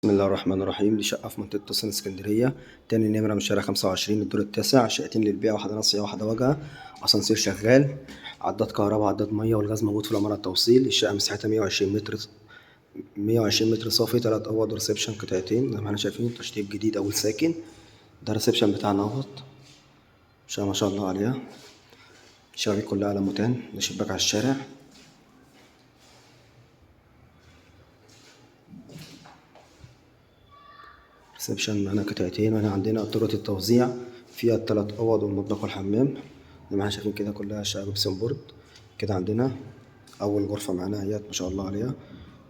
بسم الله الرحمن الرحيم. دي شقة في منطقة توسان اسكندرية، تاني نمرة من شارع 25 الدور التاسع. شقتين للبيع، واحدة ناصية واحدة واجهة، أسانسير شغال، عداد كهرباء عداد مية، والغاز موجود في العمارة التوصيل. الشقة مساحتها 120 متر، 120 متر صافي، 3 أوض و reception قطعتين زي ما احنا شايفين، تشطيب جديد أول ساكن. ده ال reception بتاعنا اهوت، شقة ما شاء الله عليها، الشبابيك كلها ألموتان، ده شباك على الشارع. reception معانا قطعتين، وهنا عندنا طرقة التوزيع فيها التلات أوض والمطبخ والحمام زي ما احنا شايفين كده، كلها شقة gypsum board كده. عندنا أول غرفة معانا اهيت ما شاء الله عليها،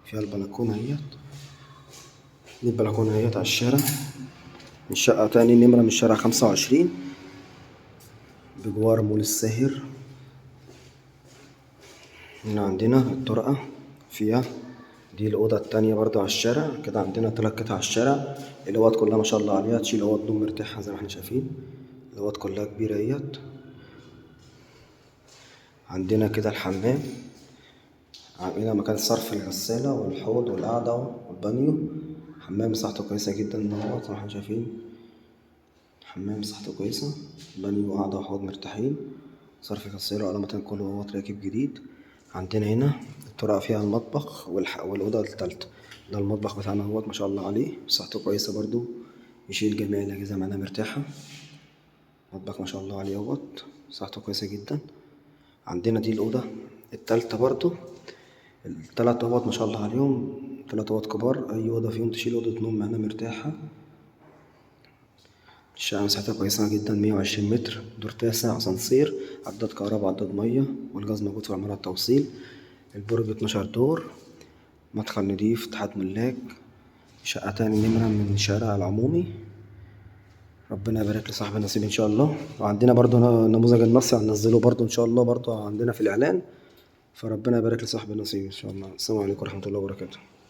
فيها البلكونة اهيت، دي البلكونة اهيت على الشارع. الشقة تاني نمرة من شارع 25 بجوار مول الساهر. هنا عندنا الطرقة فيها دي الأوضة التانية برضو على الشارع كده. عندنا 3 قطع على الشارع، الأوض كلها ما شاء الله عليها تشيل أوض نوم مرتاحة زي ما احنا شايفين، الأوض كلها كبيرة اهيت. عندنا كده الحمام، عندنا مكان صرف الغسالة والحوض والقعدة والبانيو. حمام مساحته كويسة جدا اهوت زي ما احنا شايفين، حمام مساحته كويسة، بانيو وقعدة وحوض مرتاحين، صرف غسالة وألموتين كله اهوت راكب جديد. عندنا هنا الطرقة فيها المطبخ والأوضة التالتة. ده المطبخ بتاعنا اهوت ما شاء الله عليه، مساحته كويسة برضو، يشيل جميع الأجهزة معانا مرتاحة. مطبخ ما شاء الله عليه اهوت، مساحته كويسة جدا. عندنا دي الأوضة التالتة برضو، التلات أوض ما شاء الله عليهم، 3 أوض كبار، أي أوضة فيهم تشيل أوضة نوم معانا مرتاحة. الشقة مساحتها كويسة جدا، 120 متر، دور تاسع، أسانسير، عداد كهرباء عداد مية، والغاز موجود في عمارة التوصيل. البرج 12 دور، مدخل نضيف، اتحاد ملاك. شقة تاني نمرة من شارع العمومي. ربنا يبارك لصاحب النصيب إن شاء الله. وعندنا برضو نموذج النص هننزله برضو إن شاء الله برضو عندنا في الإعلان. فربنا يبارك لصاحب النصيب إن شاء الله. السلام عليكم ورحمة الله وبركاته.